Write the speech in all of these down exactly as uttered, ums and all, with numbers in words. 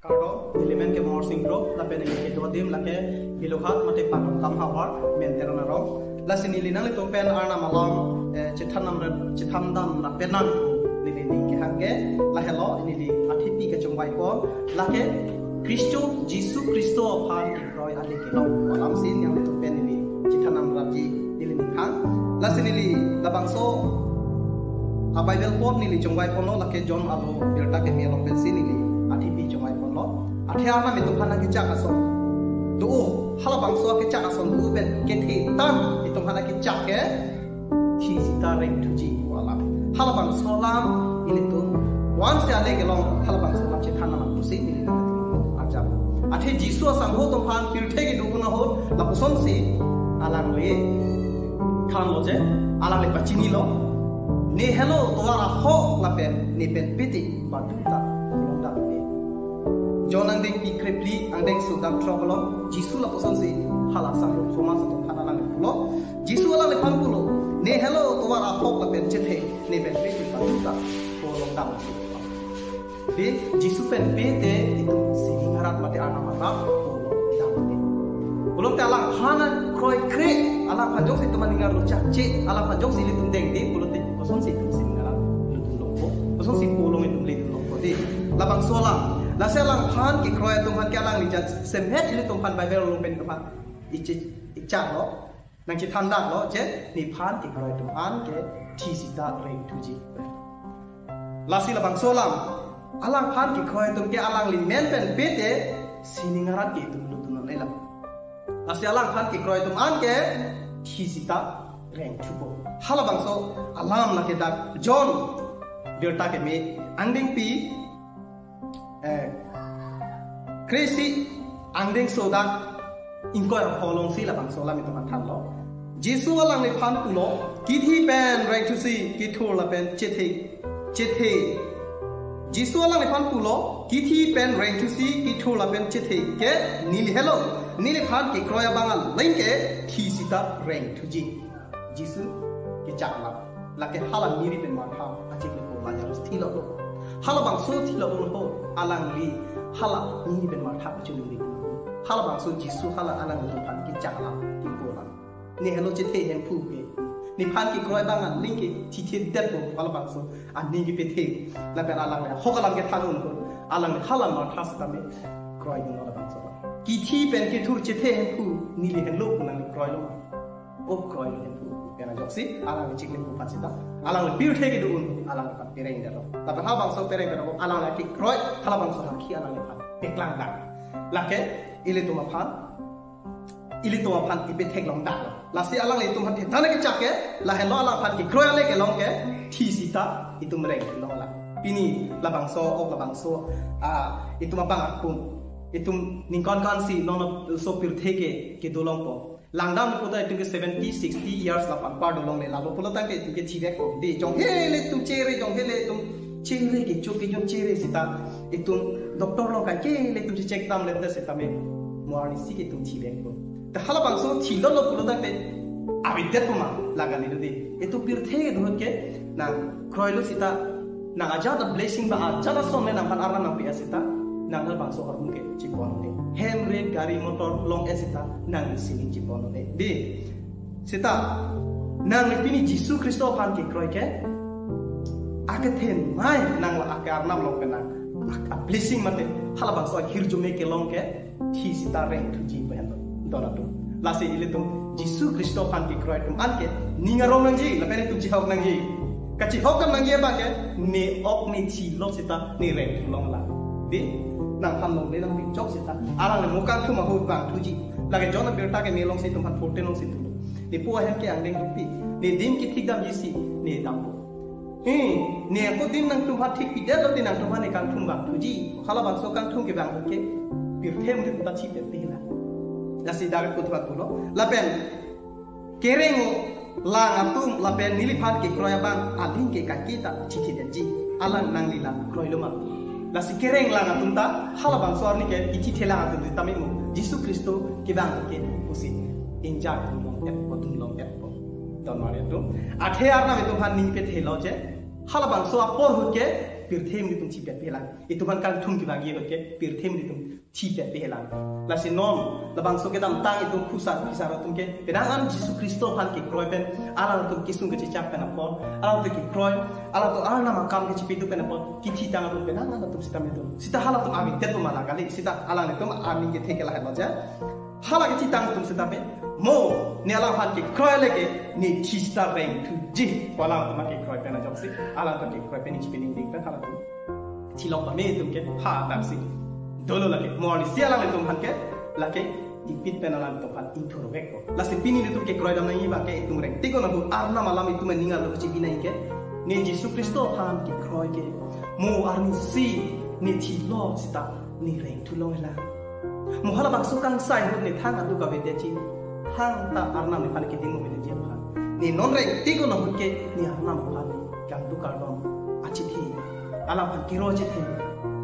Kardom, neli men ke Morsing Kro, lapen neli kedo adim lake Bilughat mate Patongkam havar, Menter arong. Lasi neli nanglitum pen Arnam along, eh, chethan nam rap, chethan dam rap penang neli ning kehang ke, lahelo neli athipi kechongvaipon, lake Khristo, Jisu Khristo aphan kekroi ale kelong. Alam si nanglitum pen neli chethan nam rapji neli ning hang. Lasi neli labangso a Bible pot neli chongvaiponlo, lake John alo birta keme along pensi neli athipi chongvaiponlo. Athe Arnam itum aphan akechak ason do, halabangso akechak ason do pen kethe tang itum aphan akechak ke thi sita rengthuji pu alam. Halabangso alam ilitum wan si ale kelong, halabangso alam chethan alam pusi neli nanglitum arjap. Athe Jisu asangho atum aphan pirthe kedo ahut lapusonsi alangli thanlo je, alangli pachinilo, "Ne helo tovar ahok lapen ne pen pete padun ta longdam ne." John angdengpi krephli, angdengso dak throk along Jisu lapusonsi hala sangho Thomas atum aphan alangli pulo. Jisu alangliphan pulo, "Ne helo tovar ahok lapen chethe, ne pen pete padun ta longdam ne." Di Jisu pen pete itum sining arat mate Arnam arat longdam ne. Pulote alangphan kroikre, alangphan jongsi itum aning arlo chakche, alangphan jongsi ilitum dengde, pulote kosonsi itum sining arat ledun longpo, kosonsi po along itum ledun longpo di. Labangso alam, lasi alangphan kekroi atum aphan ke alangli jat semet ilitum aphan Bible along pen itum aphan iche, ichaklo, nangchethan daklo je, "Nephan kekroi atum an ke thi sita rengthuji." Lasi labangso alam, alangphan kekroi atum ke alangli men pen pete sining arat ke itum ledun non lelang. Lasi alangphan kekroi atum an ke thi sita rengthupo. Halabangso alam lake dak John birta keme angdengpi, eh, kre-isi, angdengso dak ingkoi ra pho alongsi labangso alam itum aphan thanlo. Jisu alangliphan pulo, "Kithi pen rengthusi kethur lapen chethe, chethe." Jisu alangliphan pulo, "Kithi pen rengthusi kethur lapen chethe ke neli helo, neliphan kekroi abang aling ke thi sita rengthuji." Jisu kechak alam. Lake hala Mary pen Martha achiklo pu Lazarus thilo lo. Halabangso thilo lo ho, alangli hala Mary pen Martha kachiningri. Halabangso Jisu hala alanglitum aphan kechak alam, kipu alam. "Ne helo chethe Hemphu ke. Nephan kekroi abang aling ke thithedetpo," halabangso aning kepethe. Lapen alangli ahok alam kethan un ho, alangli hala Martha sitame kroidunlo labangso. "Kithi pen kethur chethe Hemphu, neli helo pu nangli kroilo ma?" O kroilo Hemphu. Pen ajoksi alangli chiklepo aphan sita, alangli pirthe kedo un, alangliphan perengdetlo. Lapen halabangso perengdetlo, alangli kekroi, halabangso hakhi alangliphan peklang dak. Lake ilitum aphan, ilitum aphan ipetheklong daklo. Lasi alanglitum aphan thethan akechak ke, lahelo alangphan kekroi ale kelong ke thi sita itum rengthu longlang. Pini labangso, ok labangso, ah, itum abang akum, itum ningkan kansi non non so pirthe ke kedo longpo. Langdam puta itum ke seventy, sixty years lapu anpar dolongle, lapu pulo tangte itum ke thivekpo. Di, jong hele itum chere, jong hele itum chere, kecho kejun chere sita, itum doctor along kaikele itum checheck dam lente sitame mo arnisi ke itum thivekpo. Ta halabangso thilolo pulo tangte avedetpo ma, laga ni do di. Itum pirthe dohot ke nangkroilo sita, nang ajat a blessing ba ajat ason le nangphan Arnam nangpi-et sita, nang halabangso armu ke chipon un-e. Hem re gari motor long-et sita nang sining chipon un-e. Di, sita nang pini Jisu Khristo aphan kekroi ke, akethe mai nang la ake Arnam along pen nang a blessing mate halabangso ahirjume kelong ke thi sita rengthuji pu hendo don atum. Lasi ilitum Jisu Khristo aphan kekroi atum an ke ning arong nangji, lapen itum chihok nangji. Kachihok kam nangji abang ke, ne ok ne thilo sita ne rengthu longlang. Di, nangphan longle nangpinchok sita, alangli mo kangthum ahut vangthuji. Lake John abirta keme alongsi itum aphan fourteen alongsi thulo. Ne po ahem ke angdeng thupi, ne dim kethik damji si ne dampo. Eh, ne ako dim nangtum aphan thikpidetlo di nangtum aphan ne kangthum vangthuji. Halabangso kangthum kevang ke pirthe amonit ta chipet pela. Lasi David puthot pulo. Lapen kereng lang atum lapen neliphan kekroi abang aling ke kaike ta chithidetji. Alang nangli lang kroilo ma? Lasi kereng lang atum ta halabangso arni ke ichithe lang atum di tamimo Jisu Khristo kevang ke pusi ingjak atum long-etpo, atum long-etpo. Don mari atum. Athe Arnam itum aphan ning pethelo je, halabangso apor ahut ke pirthe amonit atum chipet pelang. Itum aphan kangthum kevangji ahut ke pirthe amonit atum chipet pelang. Lasi non labangso kedamtang itum khusar phisar atum ke penang an Jisu Khristo aphan kekroi pen alangtum kesung kechechak pen apot, alangtum kekroi, alangtum Arnam akam kechipiduk pen apot kithitang atum penang an atum sitame itum. Sita halatum avidetpo ma la kali, sita alangtum aning kethe ke lahelo ja. Hala kethitang atum sitame, mo, ne alangphan kekroi le ke, ne thi sita rengthuji. Ko alangtum kekroi pen ajok si, alangtum kekroi pen ne chipining ding pen halatum thilok pame atum ke, ha, taksi. Dolo lake, mo arnisi alanglitum aphan ke, lake, ipit pen alangtum aphan ingthurvekpo. Lasi pini ilitum kekroi dam nangji abang ke, itum rengtik-un ahut Arnam alam itum aning arlo chipi nangji ke, ne Jisu Khristo aphan kekroi ke, mo arnisi, ne thilo sita, ne rengthu longlang. Mo halabangso kangsai ahut ne thang aduk avedetji. Thangta Arnam nephan keding avedetji aphan. Ne non rengtik-un ahut ke ne Arnam aphan kangduk kardom achethe. Alangphan kiro achethe.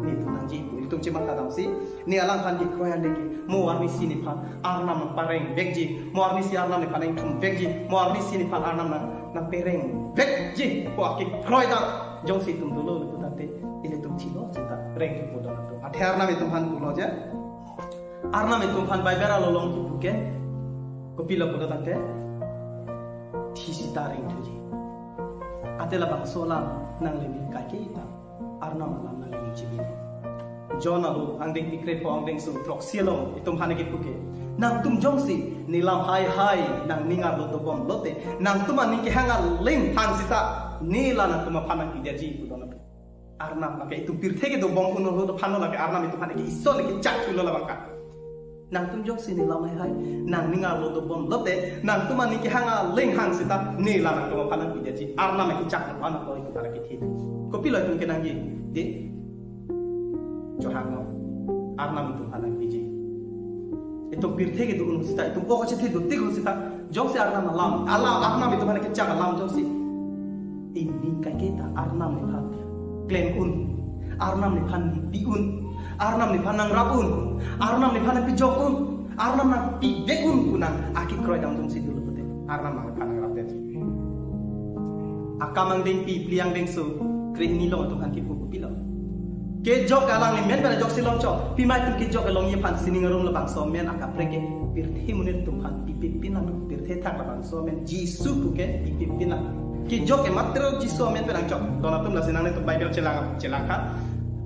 Netum nangji pu. Itum chematha damsi. Ne alangphan kekroi ale ke. Mo arnisi nephan Arnam nangparengvekji. Mo arnisi Arnam nephan nangthumvekji. Mo arnisi nephan Arnam nang, nangperengvekji. Ko akekroi dam. Jongsi itum dolo le pu tangte. Ilitum thilo sita rengthupo dam atum. Athe Arnam itum aphan pulo ja. Arnam itum aphan Bible along kipu ke, kopilo pulo tangte, thi sita rengthuji. Athe labangso alam nangli ning kaike ta, Arnam alam nangli ning chibi. John alo angdengpi krepho angdengso throksi along itum aphan kipu ke, nangtum jongsi ne lam haihai nangning arlo dobom lote, nangtum aning kehang aling hang sita, ne la nangtum aphan nangpidetji pu dam atum. Arnam lake itum pirthe kedo bom uno lo aphan lo lake Arnam itum aphan ke ison ke chak chulo labang ka. Nangtum jongsi ne lam haihai, nangning arlo dobom lote, nangtum aning kehang aling hang sita, ne la nangtum aphan nangpidetji. Arnam ke chak aphan lo itum aphan ke thi. Kopilo itum kenangji, de. Chohang lo. Arnam itum aphan nangpiji. Itum pirthe kedo uno sita, itum ko chethe do tik sita, jongsi Arnam alam, alam, Arnam itum aphan kechak alam jongsi. Ining kaike ta Arnam nephan klem-un, Arnam nephan nipi-un, Arnam nephan nangrap-un, Arnam nephan nangpijok-un, Arnam nangpidek-un pu nang akekroi dam atum si dolo pute. Arnam nephan nangrapdet. Akam angdengpi phli angdengso krehini along itum aphan kipu kopilo. Kejok alangli men pen ajoksi longchok. Pima itum kejok kelongji aphan sining arum labangso amen akaprek ke. Pirthe amonit atum aphan pipi pinang pirthe thak labangso amen Jisu pu ke pipi pinang. Kejok ke matro Jisu amen pen angchok. Don atum lasi nanglitum Bible chelang chelang kha.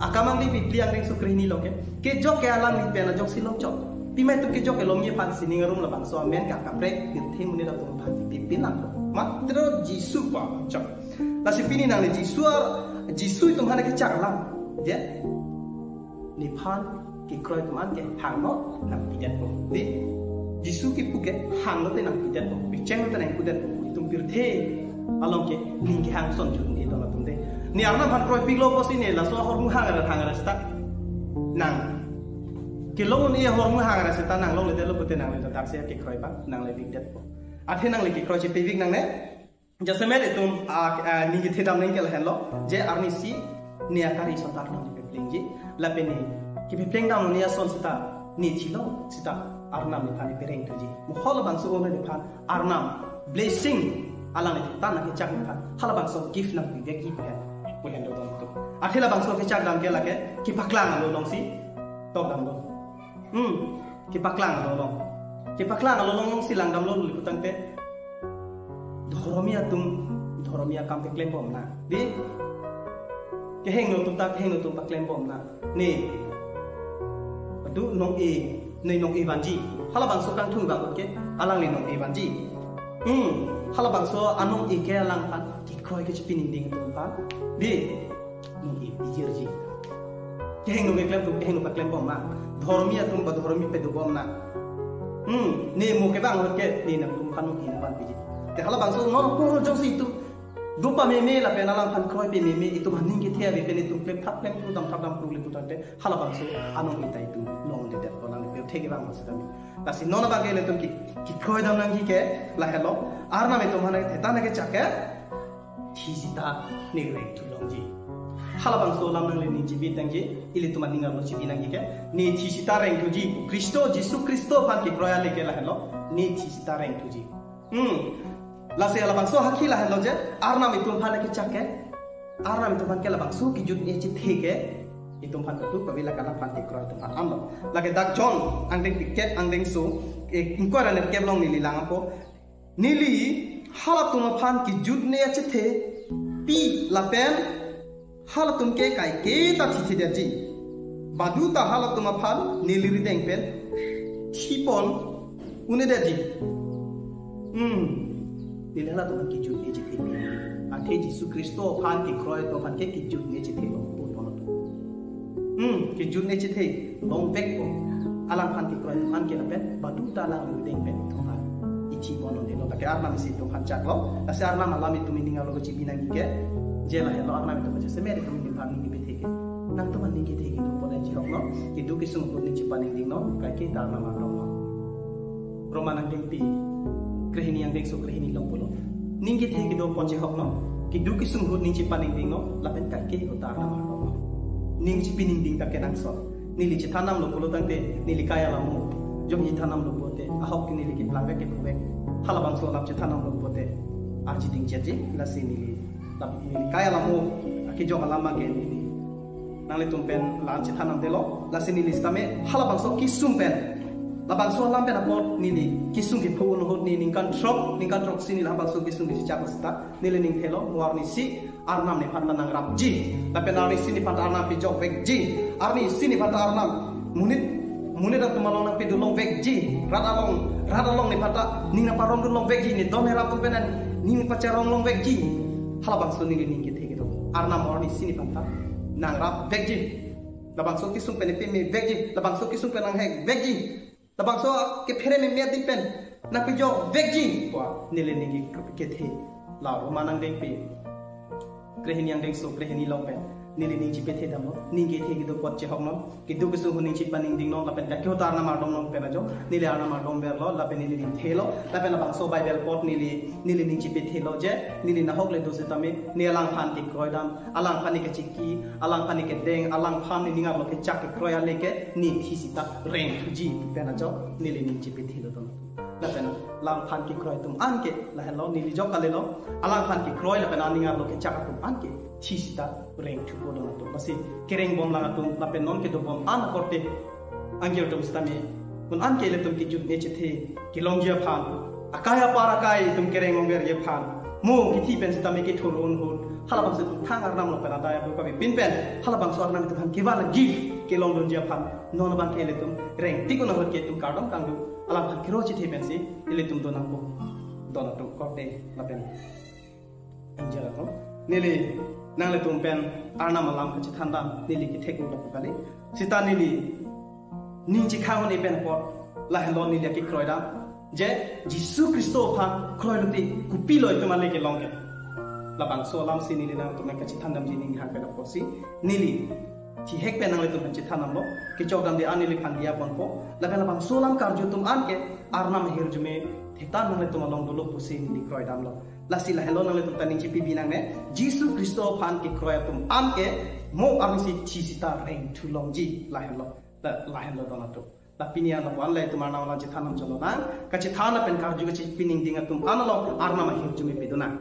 Akam angdengpi phli angdengso krehini along ke. Kejok ke alangli pen ajoksi longchok. Pima itum kejok kelongji aphan sining arum labangso amen akaprek pirthe amonit atum aphan pipi pinang. Matro Jisu pu angchok. Lasi pini nangli Jisu ar, Jisu itum aphan kechak alam. Ya. Nephan kekroi atum an ke hangno nangpidetpo. Di, Jisu kipu ke hangno te nangpidetpo. Pecheng te nangpidetpo. Itum pirthe along ke ning kehang ason jun e don atum de. Ne Arnam aphan kroipiklo pusi ne laso ahormu hang ara hang ara sita. Nang. Kelong un-e ahormu hang ara sita nang longledetlo pute nangli ta daksi kekroi abang nangli pikdetpo. Athe nangli kekroi chepivik nangne. Jasemet itum, ah, ah, ning kethe dam nangji ke lahenlo, je arnisi ne akari ason ta Arnam kepeplengji, lapen ne kepepleng dam ne ason sita, ne thilo sita Arnam nephan perengthuji. Mo halabangso un nephan Arnam blessing alangli tan kechak nephan halabangso gift nangpivekji pu hen, pu hen do don atum. Athe labangso kechak dam ke lake kepaklang along si tok damlo. Hmm, kepaklang along. Kepaklang along si lang damlo le pu tangte. Dhoromi atum, dhoromi akam keklem bom na. Di, kehingno atum ta, kehingno atum paklem bom na. Ne, adu nong-e, ne nong-e vanji. Halabangso kangthum abang ke, alangli nong-e vanji. Hmm, halabangso anong-e ke alangphan, kekroi kechipi ning ding atum aphan. Di, nong-e pijirji. Kehingno keklem atum, kehingno paklem bom na. Dhoromi atum ba dhoromi pedo bom na. Hmm, ne mo kevang ahut ke, ne nangtum aphan nong-e nangvanpiji. Te halabangso non ko jongsi itum do pameme lapen alangphan kroipememe itum aning kethe ave pen itum klem thap klem kru dam thap dam kru le pu tangte halabangso anong-e ta itum longledetpo nang pirthe kevang masih kami. Lasi non abang ke ilitum ke, kekroi dam nangji ke lahelo. Arnam itum aphan thethan kechak ke. Thi sita ne rengthu longji. Halabangso alam nangli ning chibi nangji, ilitum aning arlo chibi nangji ke. Ne thi sita rengthuji. Khristo, Jisu Khristo aphan kekroi ale ke lahelo. Ne thi sita rengthuji. Hmm. Lasi halabangso hakhi lahelo je, Arnam itum aphan kechak ke. Arnam itum aphan ke labangso kejut-e chethe ke itum aphan ketu, kave lake alangphan kekroi atum aphan anlo. Lake dak John angdengpi kep angdengso, eh, ingkoi ra nerkep along neli lang apot, neli halatum aphan kejut-e chethe pi lapen halatum ke kaike ta thithedetji. Baduta halatum aphan neli rideng pen thipon un-edetji. Hmm. Neli halatum aphan kejut-e chethe pi. Athe Jisu Khristo aphan kekroi atum aphan ke kejut-e chethe longpo, ponpo. Hmm, kejut-e chethe longvekpo. Alangphan kekroi atum aphan ke lapen baduta alang rideng pen itum aphan ithipon un-edetlo. Lake Arnam isi itum aphan chaklo. Lasi Arnam alam itum aning arlo kachibi nangji ke, je lahelo Arnam itum aphan jasemet itum aning aphan ning kepethe ke. Nangtum aning kethe kedo apot chehoknon, keduk kesung ahut ning chepaningdingnon, kaike ta Arnam ardomnon. Roma angdengpi krehini angdengso krehini along pulo, ning kethe kedo apot chehoknon, keduk kesung ahut ning chepaningdingnon, lapen kaike ahut ta Arnam ardomnon. Ning chepaningding ta kenangsot. Neli chethan damlo pulo tangte, neli kai alam mo jongsi chethan damlo pulote, ahok ke neli keplang vek, kephu vek. Halabangso alam chethan damlo pulote arjiding chetji, lasi neli, lap-, neli kai alam mo, akejok alam abang ke neli nanglitum pen la-an chethan damdelo. Lasi neli sitame halabangso kesung pen, labangso alam pen apot neli kesung kephu un ahut, neli ningkan throk, ningkan throksi neli labangso kesung kechechak sita neli ning thelo, mo arnisi Arnam nephan ta nangrapji, lapen arnisi nephan ta Arnam pejokvekji, arnisi nephan ta Arnam monit, monit atum along nangpedun longvekji, rat along, rat along nephan ta ning nangparongdun longvekji, ne don ne rap atum pen ning pacharong longvekji. Halabangso neli ning kethe kedo, Arnam arnisi nephan ta nangrapvekji. Labangso kesung pen nepemevekji, labangso kesung pen nanghekvekji, labangso kephere meme adim pen nangpejokvekji pu neli ning ke-, kethe. La Roma angdengpi krehini angdengso krehini along pen neli ning chepethe damlo. Ning kethe kedo apot chehoknon, keduk kesung ahut ning chepaningdingnon, lapen kaike ahut ta Arnam ardomnon pen ajo neli Arnam ardomverlo, lapen neli ning thelo, lapen labangso Bible apot neli, neli ning chepethelo je, neli nahok le do sitame ne alangphan kekroi dam, alangphan ne kachiki, alangphan ne kedeng, alangphan ne ning arlo kechak kekroi ale ke ne thi sita rengthuji pen ajo neli ning chepethelo don. Lapen alangphan kekroi atum an ke lahelo, neli jok kalilo, alangphan kekroi lapen aning arlo kechak atum an ke thi sita rengthupo don atum. Lasi kereng bomlang atum lapen non kedo bom an akorte angjir atum sitame, non an ke ilitum kejut-e chethe kelongji aphan, akai apar akai itum kereng longverji aphan, mo kithi pen sitame kethur un ahut, halabangso itum thang Arnam along pen adai abu kavepin pen, halabangso Arnam itum aphan kevan a-gift kelongdunji aphan, non abang ke ilitum rengtik un ahut ke itum kardom kangduk alangphan keroi chethe pensi ilitum do nangpo don atum korte lapen angjir atum. Neli nanglitum pen Arnam alam kachethan dam neli kethek un lapu kali. Sita neli ning chekhang un-e pen apot lahelo neli akekroi dam je Jisu Khristo aphan kroilote kopilo itum ale kelong ke. Labangso alamsi neli nangtum pen kachethan damji ning hang pen apotsi neli thihek pen nanglitum pen chethan damlo. Kechok damde an neliphan diya ponpo. Lapen labangso alam karju atum an ke Arnam ahirjume thetan nanglitum along dolo pusi neli kroi damlo. Lasi lahelo nanglitum ta ning chepibi nangne, Jisu Khristo aphan kekroi atum an ke mo arnisi thi sita rengthu longji, lahelo. La, lahelo don atum. La pini an lapu-an le itum Arnam alam chethan dam cholo nang, kachethan lapen karju kachepaningding atum an along Arnam ahirjume pidun nang.